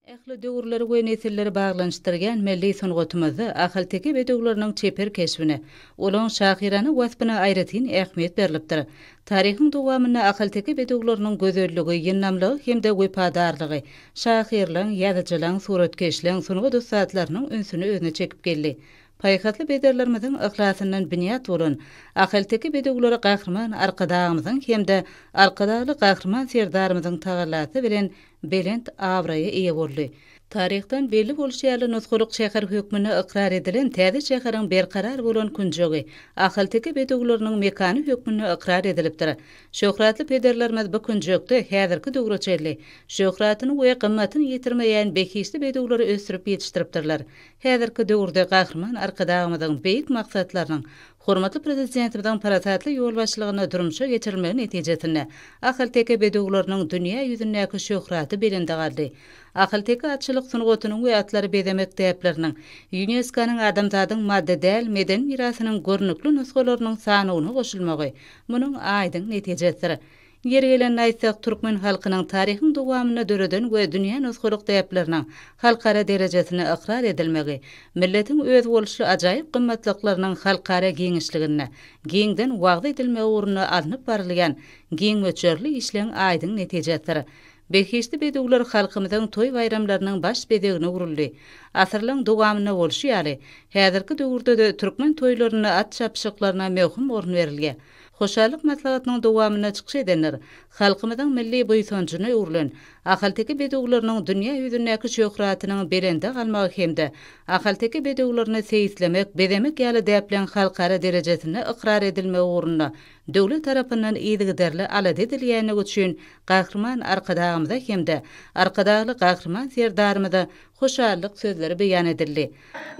Ähli döwürleri we nesilleri baglanyşdyrýan milli sungatymyzda ahalteke bedewleriniň çeper keşbine, olaň şahyrana waspyna aýratyn ähmiýet berlipdir. Taryhyň dowamynda ahalteke bedewleriniň gözelligi, ýyndamlygy hem-de wepadarlygy şahyrlaň, ýazyjylaň, suratkeşleň, sungat ussatlarynyň ünsüni özüne çekip geldi. Paýhasly pederlerimiziň yhlasyndan binýat bolan ahalteke bedewleri Gahryman Arkadagymyzyň hem-de Arkadagly Gahryman Serdarymyzyň tagallasy bilen belent abraýa eýe boldy. Taryhdan belli bolşy ýaly, nusgalyk şäher hökmünde ykrar edilen täze şäheriň berkarar bolan künjegi ahalteke bedewleriniň mekany hökmünde ykrar edilipdir. Şöhratly pederlerimiz bu künjekde häzirki döwre çenli şöhratyny we gymmatyny ýitirmeýän behişdi bedewleri ösdürip ýetişdiripdirler. Häzirki döwürde Gahryman Arkadagymyzyň beýik maksatlarynyň hormatly Prezidentimiziň parasatly ýolbaşçylygynda durmuşa geçirilmegi netijesinde ahalteke bedewleriniň dünýä ýüzündäki şöhraty belende galdy. Ahalteke atçylyk sungatynyň we atlary bezemek däpleriniň ÝUNESKO-nyň adamzadyň maddy däl medeni mirasynyň görnükli nusgalarynyň sanawyna goşulmagy munuň aýdyň netijesidir. Ýeri gelende aýtsak, türkmen halkynyň taryhyň dowamynda döreden we dünýä nusgalyk däpleriniň halkara derejesinde ykrar edilmegi, milletiň özboluşly ajaýyp gymmatlyklarynyň halkara giňişliginde giňden wagyz edilmegi ugrunda alnyp barylýan giň möçberli işleň aýdyň netijesidir. Behişdi bedewler halkymyzyň toý-baýramlarynyň baş bezegine öwrüldi. Asyrlaryň dowamynda bolşy ýaly, häzirki döwürde-de türkmen toýlarynda at çapyşyklaryna möhüm orun berilýär. Hoşallyk maslahatynyň dowamynda çykyş edenler halkymyzyň milli buýsanjyna öwrülen ahalteke bedewleriniň dünýä ýüzündäki şöhratynyň belende galmagy hem-de ahalteke bedewlerini seýislemek, bezemek ýaly däpleň halkara derejesinde ykrar edilmegi ugrunda döwlet tarapyndan yzygiderli alada edilýändigi üçin Gahryman Arkadagymyza hem-de Arkadagly Gahryman Serdarymyza hoşallyk sözleri beýan edildi.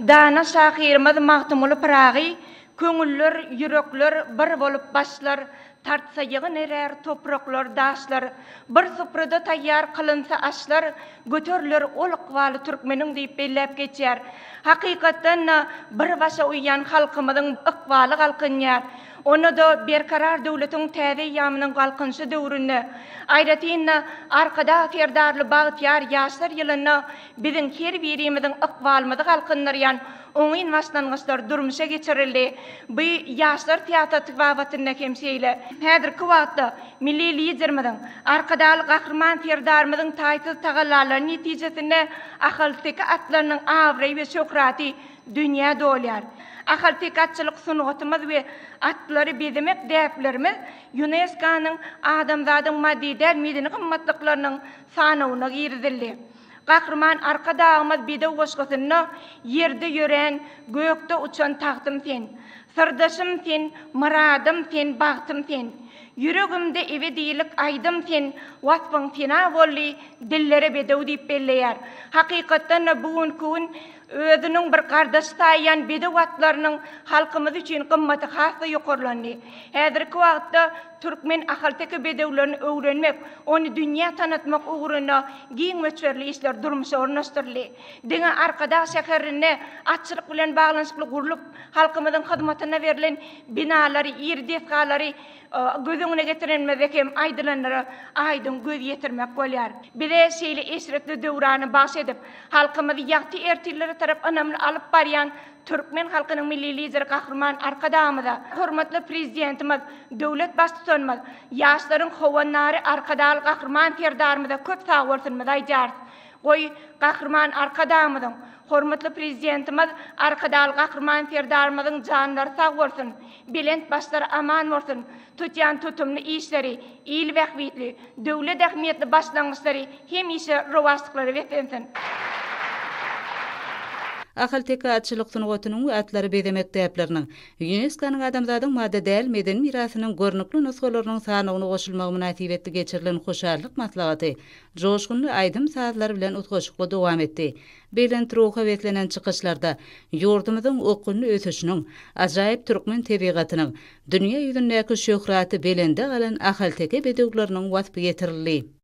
Dana şahyrymyz Magtymguly Pyragy Köňüller, ýürekler bir bolup başlar, Tartsa ýygyn erär topraklar, daşlar. Bir suprada taýýar kylynsa aşlar, Göteriler ol ykbaly türkmeniň diýip belläp geçýär. Hakykatdan-da, bir başa uýýan halkymyzyň ykbaly galkynýar. Onda-da Berkarar döwletiň täze eýýamynyň Galkynyşy döwründe, aýratyn-da, Arkadag Serdarly bagtyýar ýaşlar ýylynda biziň her birimiziň ykbalymyzy galkyndyrýan oňyn başlangyçlar durmuşa geçirildi. Bu ýaşlar syýasaty babatynda hem şeýle. Häzirki wagtda milli Liderimiziň, Arkadagly Gahryman Serdarymyzyň taýsyz tagallalary netijesinde ahalteke atlarynyň abraýy we şöhraty dünýä dolýar. Ahalteke atçylyk sungatymyz we atlary bezemek däplerimiz ÝUNESKO-nyň adamzadyň maddy däl medeni gymmatlyklarynyň sanawyna girizildi. Gahryman Arkadagymyz Bedew goşgusynda Ýerde ýörän, gökde uçan tagtym sen. Syrdaşym sen, myradym sen, bagtym sen. Ýüregimde ebedilik aýdym sen, waspyň sena boldy, dillere bedew diýip belleýär. Hakykatdan-da bu günki gün özüniň bir gardaşy saýýan bedew atlarynyň halkymyz üçin gymmaty has-da ýokarlandy. Häzirki wagtda türkmen ahalteke bedewlerini öwrenmek, ony dünýä tanatmak ugrunda giň möçberli işler durmuşa ornaşdyryldy. Diňe Arkadag şäherinde atçylyk bilen baglanyşykly gurlup, halkymyzyň hyzmatyna berlen binalary, iri desgalary göz öňüne getirenimizde hem aýdylanlara aýdyň göz ýetirmek bolýar. Bize şeýle eşretli döwrany bagyş edip, halkymyzy ýagty ertirlere tarap ynamly alyp barýan Türkmen halkynyň Milli Lideri Gahryman Arkadagymyza, hormatly Prezidentimiz, döwlet Baştutanymyz, ýaşlaryň howandary Arkadagly Gahryman Serdarymyza köp sagbolsunymyzy aýdýarys. Goý, Gahryman Arkadagymyzyň, hormatly Prezidentimiz Arkadagly Gahryman Serdarymyzyň janlary sag bolsun, belent başlary aman bolsun, tutýan tutumly işleri il bähbitli, döwlet ähmiýetli başlangyçlary hemişe rowaçlyklara beslensin! Ahalteke atçylyk sungatynyň we atlary bezemek däpleriniň ÝUNESKO-nyň adamzadyň maddy däl medeni mirasynyň görnükli nusgalarynyň sanawyna goşulmagy mynasybetli geçirilen hoşallyk maslahaty joşgunly aýdym-sazlar bilen utgaşykly dowam etdi. Belent ruha beslenen çykyşlarda ýurdumyzyň okgunly ösüşiniň, ajaýyp türkmen tebigatynyň dünýä ýüzündäki şöhraty belende galan ahalteke bedewleriniň waspy ýetirildi.